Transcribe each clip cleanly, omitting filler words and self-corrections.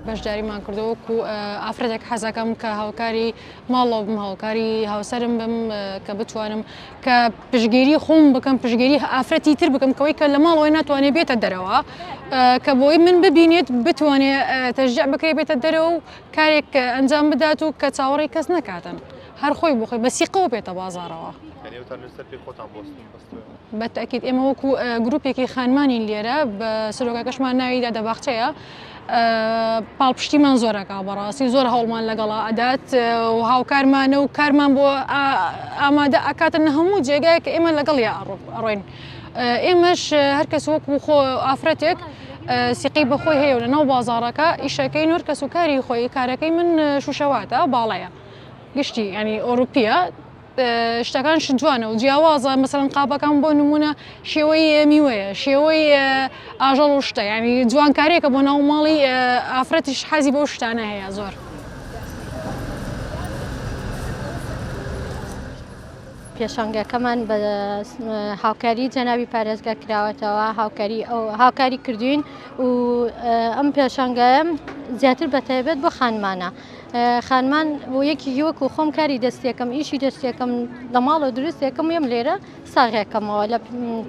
بەشداریمان کردووە وەکو ئافرەتێک حەزەکەم کە هاوکاری ماڵەوە بم هاوکاری هاوسەرم بم کە بتوانم کە پشگیری خۆم بکەم پشگیری ئافرەتی تر بکەم کەوەی کە لە ماڵەوەی ناتوانێت بێتە دەرەوە کە بۆی من ببینێت بتوانێت تەشجیع بکرێت بێتە دەرەوە و کارێک ئەنجام بدات و کە چاوەڕێی کەس نەکاتن هەر خۆی بۆ خۆی بە سیقەوە بێتە بازاڕەوە. یانی ئەوتان لەسەر پێی خۆتان بوەستووە؟ بە تەئکید ئێمە وەکو گروپێکی خانمانین لێرە بە سەرۆکەکەشمان ناوی دادە باخچەیە پاڵپشتیمان زۆرەکە بەڕاستی زۆر هەوڵمان لەگەڵا ئەدات و هاوکارمانە و کارمان بۆ ئامادە ئەکاتن هەموو جێگایەک کە ئێمە لەگەڵیا ئەڕۆین ئێمەش هەرکەس وەکو خۆ ئافرەتێک سیقەی بەخۆی هەیە و لەناو بازاڕەکە ئیشەکەی نۆر کەس و کاری خۆی کارەکەی من شوشەواتە باڵەیە گشتی ینی ئەوروپیە شتەکان جوانە و جیاوازە مەسەرەن قابەکان بۆ نمونە شێوەی میوەیە شێوەی ئاژەڵ و شتە ینی جوانکاریەکە بۆ ناو ماڵی ئافرەتیش حەزی بەو شتانە هەیە زۆر. پێشانگاکەمان بە هاوکاری جەنابی پارێزگا کراوەتەوە هاوکاری ئەو هاوکاری کردوین و ئەم پێشانگایە زیاتر بە تایبەت بۆ خانمانە خانمان بۆ یەکی وەکو خۆم کاری دەستێکم ئیشی دەستێکم لە ماڵەوە دروستێکم یەم لێرە ساغێکەمەوە لە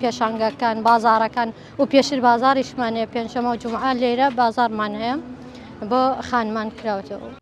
پێشانگاکان بازارەکان و پێشتر بازاریشمان هەیە پێنجشەممە و جومعە لێرە بازارمان هەیە بۆ خانمان کراوەتەوە.